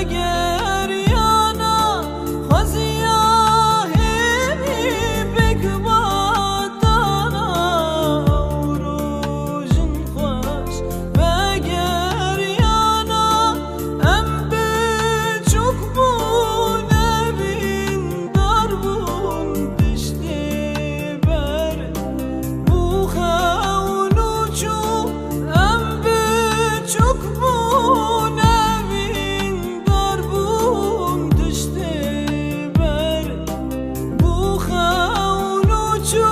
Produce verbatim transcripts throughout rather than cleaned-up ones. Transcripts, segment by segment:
Geriyana xweziya hêvî pêk batana ew rojin xweş vegeriyana em biçûk bûn evîndar bûn tiştê ber bû xewn û çû em biçûk bûn evîn dar bûn tiştê ber bû xewn û çû.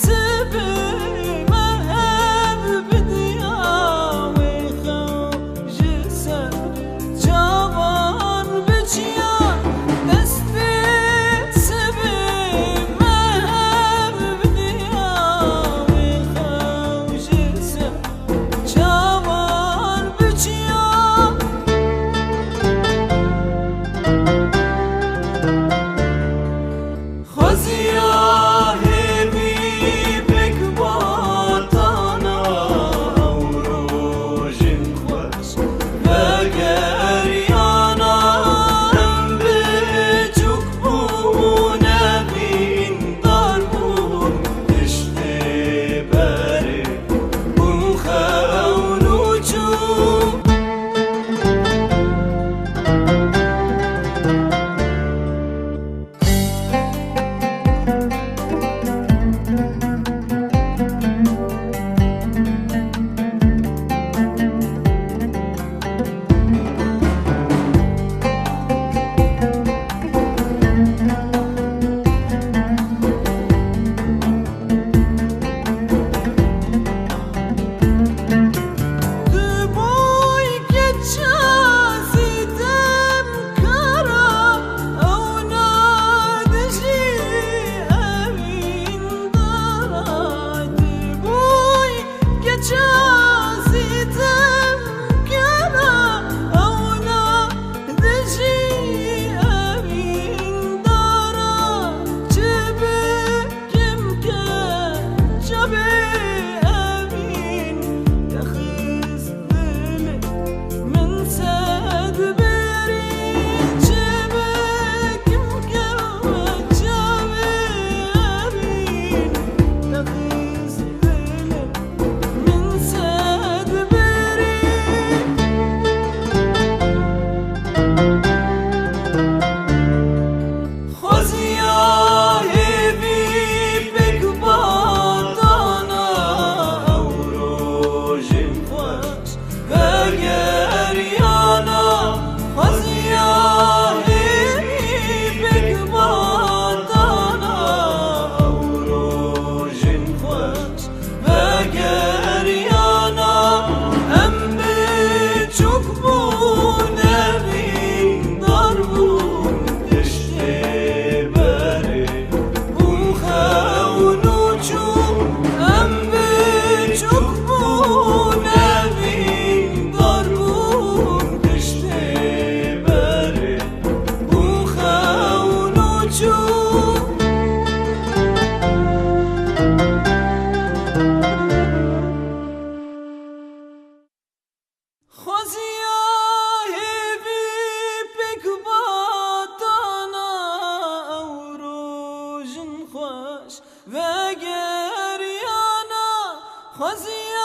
Sibê me hev bidiya wê xew ji ser çavan biçiya destê sibê me hev bidiya wê xew ji ser çavan biçiya. Xweziya hêvî pêk batana ew rojin xweş vegeriyana em biçûk bûn Qazî